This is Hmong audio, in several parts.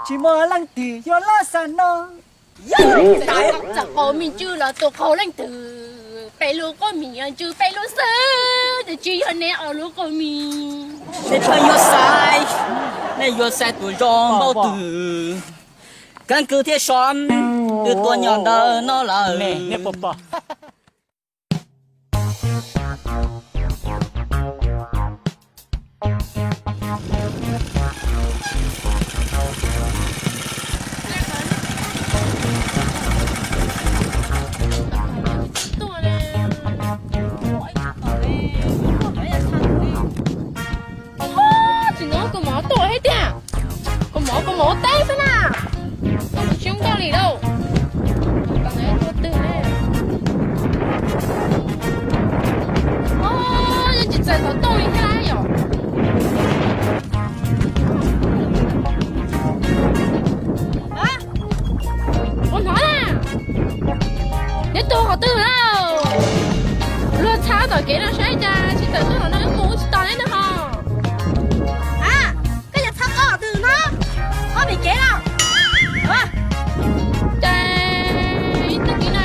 Tsis muaj leej twg yuav los xav no. Txawm qaug me ntsis los tus qaug leej twg, peb lub qub mis yog ntsws peb lub xwb, ces tsis yog neb ob lub qub mis. Nej txhob yuav xaiv, nej yuav xaiv tus zoo npaum twg, Keeb Kwm thiab Sov twb tuaj nyob ntawm no lawm. Tsis nov, kua mov tuaj thiab tiag. Kua mov, kua mov teb xwb na. Tsis zoo nkauj li lauj. Tus twg ne? Yeej tsis txais xov tooj li thiab yom. Ua hnov na, neb tuaj qhov twg na? Luag txhab tom kev no saib cas tsis tawm tuaj no, wb mus wb tsis tos neb na ho. A, koj yog txhab qhov twg no? Qhov pem kev no. Ces ib tag kis no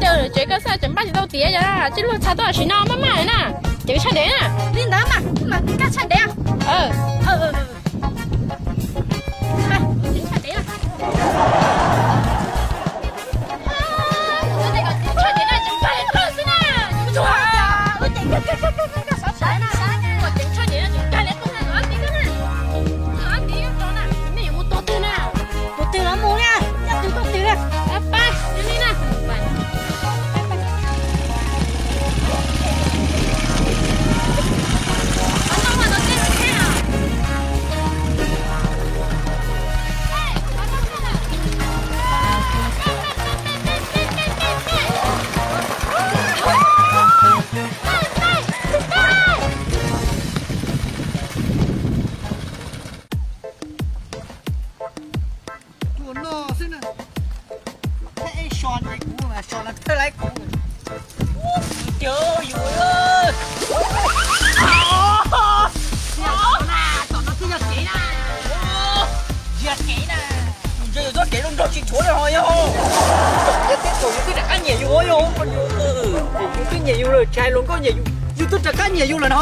caw tsev koj xwb, tseem npaj tsis tau tiav, yog tsis luag txhab tuaj tam sim no maj maj na, ceev tshaj ntev na. Li ntawd mas, mas kaj tshaj ntev. Tus twg los mus na, yog twg tuaj twg na. Pab, yog li na. Tuaj no xwb na. Ej, so ntawm kuv mas so los thawj laib kuv. Ub, tiag yus. Tom no twb yog kev na. Yog kev na. Yus ntsia yus txoj kev zoo nraug tsis tshuav li ho yog. Yus twb rov qab nyiam yus yog. Yus twb nyiam yus lawm, tsis hais luag nkauj nyiam yus, yus twb rov qab nyiam yus lawm no.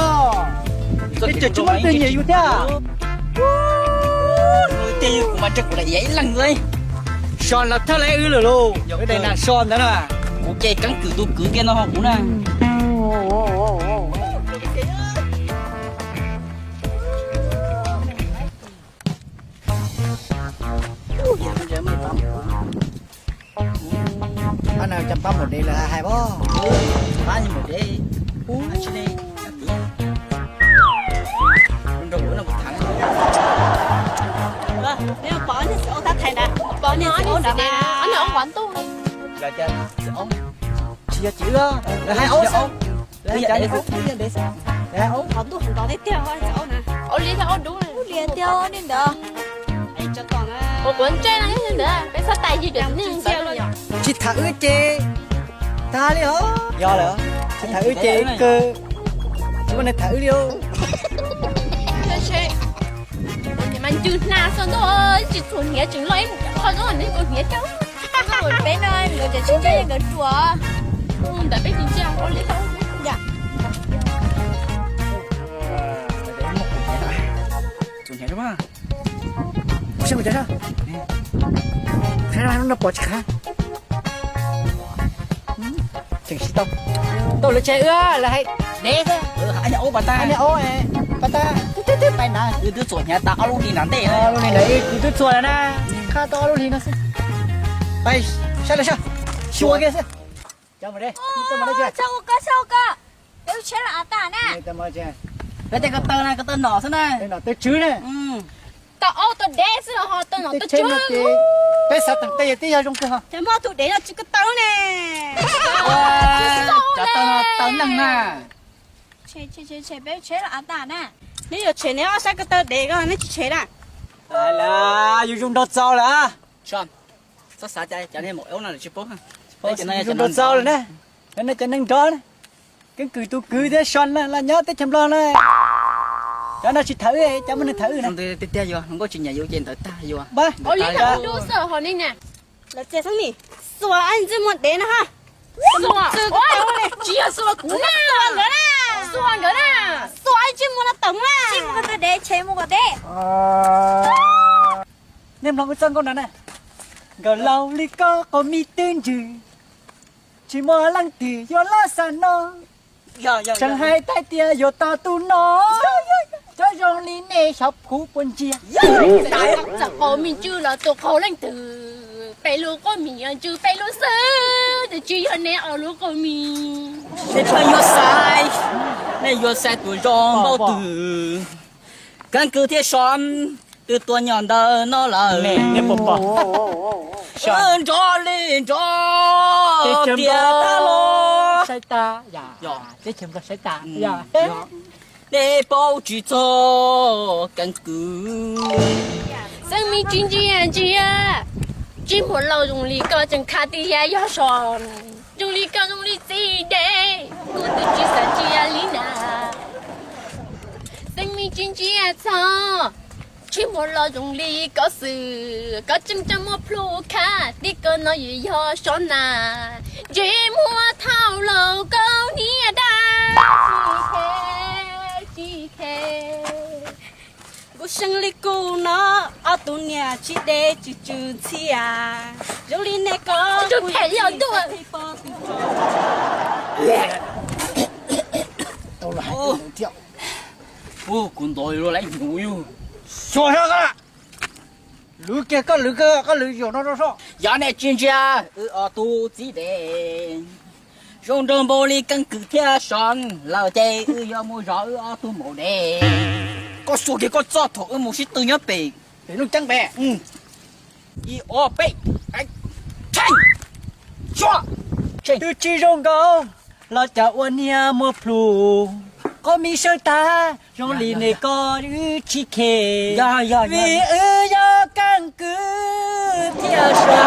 Ces tseem tsis muaj leej twg nyiam yus thiab. Tiag, yus kuv mas ntshe kuv lam iav ib leeg xwb. So los thawj laib wb lawm lauj, yog wb daim nas so ntawd na. Kuv ces Keeb Kwm tus kwv kiag no ho kuv na. Ab, no cov pab maum dev lawm hais pob. Pab maum dev. Neb pom nej txiv aub tab thaiv ntawd, pom nej txiv aub ntawd mas. Tsis yog txiv wb, lawv hais aub xwb. Lawv hais aub, lawv hais aub. Qhov ntuj qhov ntawd tiag tiag, aub liab thiab aub dub, aub liab thiab aub dub ntawd. Ua kuv ntsej no ntawd, peb txhob tais yig cov txiv neej ntawd. Tsis tham wb ces tag li os. Yog lawm, tsis tham wb ces kawg, tsis muaj neeg tham wb li os. Mas ncw hna xwb ntuj, tsis txhuam hniav tseem loj ib qho zoo neb txhuam hniav coob. Peb no nkawd tseem tsis ntsia nkawd ruam. Ntawm peb tsis ntsia ua li tau. Txhuam hniav tau, no pom tsis qab. Tseem tsis tau. Tau lawv tshais wb lawv hais dev xwb. Hais niag aub pas tag, hais niag aub pas tag, twb twb twb pais na. Wb twb txhuam hniav tas ob lub hli nram ntej, ob lub hli ntawd kuv twb txhuam lawm na. Qhab tau ob lub hli no xwb. Pais sab lawv sab, xyuas kiag xwb. Peb ua tsheb los av tas na. Peb tej ko taw na, ko taw nom xwb na. Nom taw tswv na. Tau aub tau dev xwb los ho tau nom tau tswv. Peb xav teem tej yog tib yog zoo kawg ho. Ces muaj tus dev no tsis ko taw ne. Cov taw no taw neeg na. Peb ua tsheb los av tas na. Neb yuav tshem neb ob sab ko taw dev ko neb tsis tshem na. Yus zoo nraug txaus lawm. Txhob xav cas cov niag maum aub no lawv tsis paub. Yus zoo nraug txaus lawm na. Cov neeg nrov na. Keeb Kwm tus kwv thiab so na, los nyob teb chaws Nplog na. Cov no tsis thawm wb, cov muaj neeg thawm wb na. Tiag tiag yog hluas nkauj tsis nyiam yus ces ntawd tag yus. Ua li ntawd dub xwb ho nej niam. Lawv txiav xeeb nim, xuas ib txwm muag dev no ha. Tsis yog xuas kuv na. Xuas nkawd na. Xuas ib txwm muag no tawm na. Tsis muag dev, tsis muag dev. Nej mloog wb txoj nkauj no na. Nkawd laus li koj qau mis twb ntsws, tsis muaj leej twg yuav los xav no. Tseem hais tag tias yuav tau tus no, cov zoo li nej xyov puas ntsia. Txawm qau mis ntsws los tus qau leej twg, peb lub qau mis ntsws peb lub xwb, tab sis tsis yog nej ob lub qau mis. Nej tsuas yuav xaiv, nej yuav xaiv tus zoo npaum twg. Keeb kwm thiab so, twb tuaj nyob ntawm no lawm. Nrov li nrov tiag tag los. Nej paub tsis txog keeb kwm. Xeeb mis tsis ntsia ntsia, tsis muaj laus zoo li koj tseem khav tias yog so, zoo li koj zoo li txiv dev, kuv twb tsis xav ntsia li na. Xeeb mis tsis ntsia txog, tsis muaj laus zoo li koj xwb, koj tseem tseem muaj plhu khav tias koj no yuav yog so na. Ntsej muag thaum laus koj niag dab tsis khe, tsis khe. Kuv seev li kuv no, ob tug niag tsis dev tsis tsw ntxhias, zoo li nej ko kuv phem li os ntuj. Kuv ntov lub laiv hnyuv yug. Xyuas hlo koj, lwv kiag koj lwv, koj lwv zaum no rau soj. Yog nej tsis ntsia wb ob tug txiv dev zoo nraug npaum li keeb kwm thiab so lawm ces wb yuav mus zov wb ob tug maum dev. Koj xyuas kiag koj txoj thaum wb mus sib tw nyob pem, pem Looj Ceeb pem. Ib ob peb, tshee, tshua, tshee. Twb tsis zoo nkaus los cas ua niag muaj plhu, qau mis sawb tag zoo li nej ko wb tsis khe. Vim wb yog keeb kwm thiab so.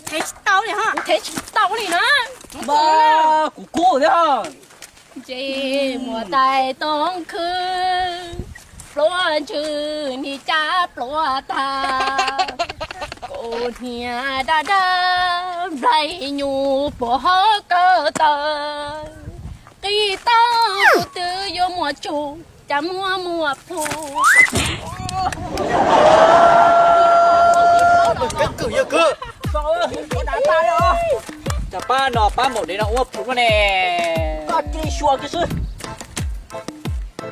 Thev tsis tau li ho, thev tsis tau li na. Kuv kub thiab. Ntsej muag tais tooj khwb, pluav ntsws nim cab pluav tag. Kuv hniav daj daj, nplaig nyuj puag hauv ko taw. Qis tau kuv twb yuav muaj tsug, cas muaj muaj plhu. Keeb kwm yawg kwv. Cov pab no pab maum dev no ua plhu ne. Koj cia li xyuas kiag xwb.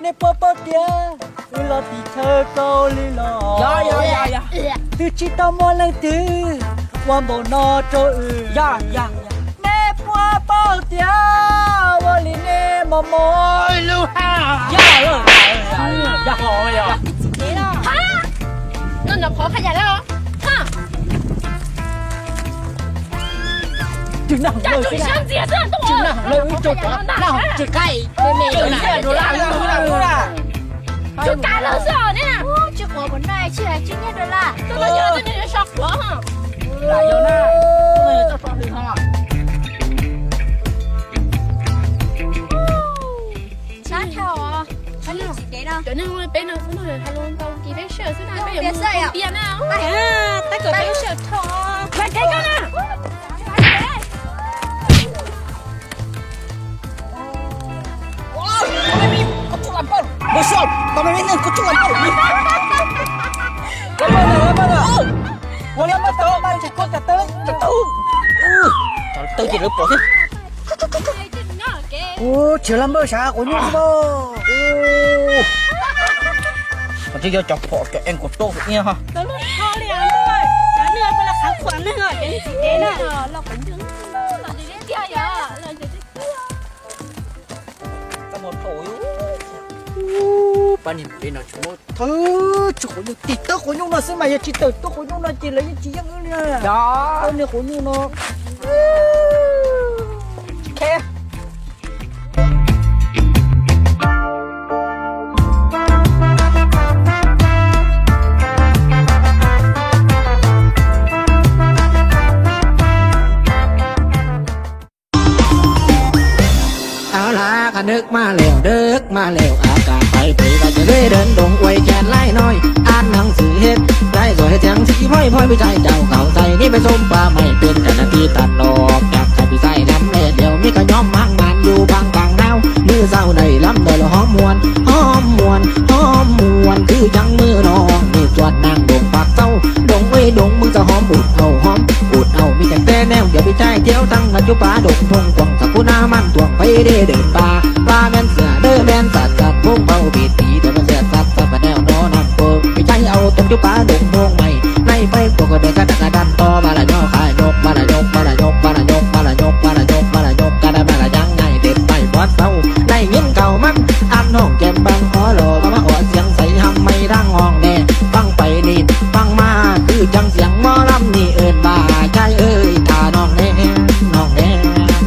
Nej puas paub tias wb los tim chaw kau li los, twb tsis tau muaj leej twg ua npaum no rau wb. Nej puas paub tias ua li nej mos mos lub hab. No nov qhov qhab yas lawm. Tsis naj hauv lawv, tsis naj hauv lawv, ib tsoom naj hauv tsis qaib. Tsis qaib lawm xwb ne. Tsis quav kuv noj tsis hais tsis nyiaj dollar. Tuaj tuaj yog tuaj nws so quav ho. Sab dhau os. Cov neeg peb no xwb no ha, luag ntau kis peb sawm xwb na, peb yuav mus tiag na. Tab kom peb sawm dhau. Vaj kev koj na. Ua li mas tau mas tsis koj cov tawb, cov tawb, cov tawb ces lawv pom thiab. Ua, tsis laj npawj sav quav nyuj xwb. Ua, twb yog cov phom cov en kuv tuaj kuv iab ho. Pab niag pem no tsis muaj thawj tsis quav nyuj, tig tawb quav nyuj no xwb mas yog tsis tawm tawb quav nyuj no ces lawv yeej tsis yeej wb li na. Tawb niag quav nyuj no. Kha nws mas lawm, dawb mas lawm, a kas pais pem vas ces lub dees doos ua ib cag laij noj, ab neeg xwm hej, laij zom hej txeev txhij phooj phooj pis tsaij cau kaum txais nib peb xoob pas mais peb tas nas ti tas no, cam txais pis txaij lam le diaus mib koj nyob maab mas yus paab paab nab, nwg zaum daim lam ntawd los hom muas, hom muas, hom muas kwv ceev mej no, nwg tuaj naag doos pam txauj, doos ua doos mej txawj hom ut au hom ut au mej ceev peb neeg yog pis tsaij thiab taag mas cuab pab doos phooj kuas txav kub nab maj tuam peb dej dej pa, pa meej xwm dawb meej txav txav phooj pau pis tiv tas meej xwm txav txav pas neeg no naag pab pis tsaij au tug cuab pab doos phooj mais, naij peb puas koj dej kab dam kab dam to pa las nyob qha nyob pa las nyob pa las nyob pa las nyob pa las nyob pa las nyob pa las nyob kab dam pa las nyaab nyaij tes pais pov txauj laij nyeeb kaum mab, ab noog cem paab qhov los koj mab ua txieev xaiv hab mais daag noog ne, paab pais nim paab maj kwv ceev xeev mob lam nim wb npa caij wb tas noog ne, noog ne,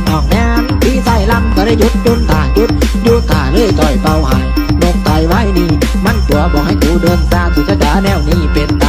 noog ne, pis txaij lam koj dej yub yub tag yub yub tag lwj toj pau hais, noog tais vaij nim mab tuav npoo hab kuv dub txav txug txhab dav neej nim pem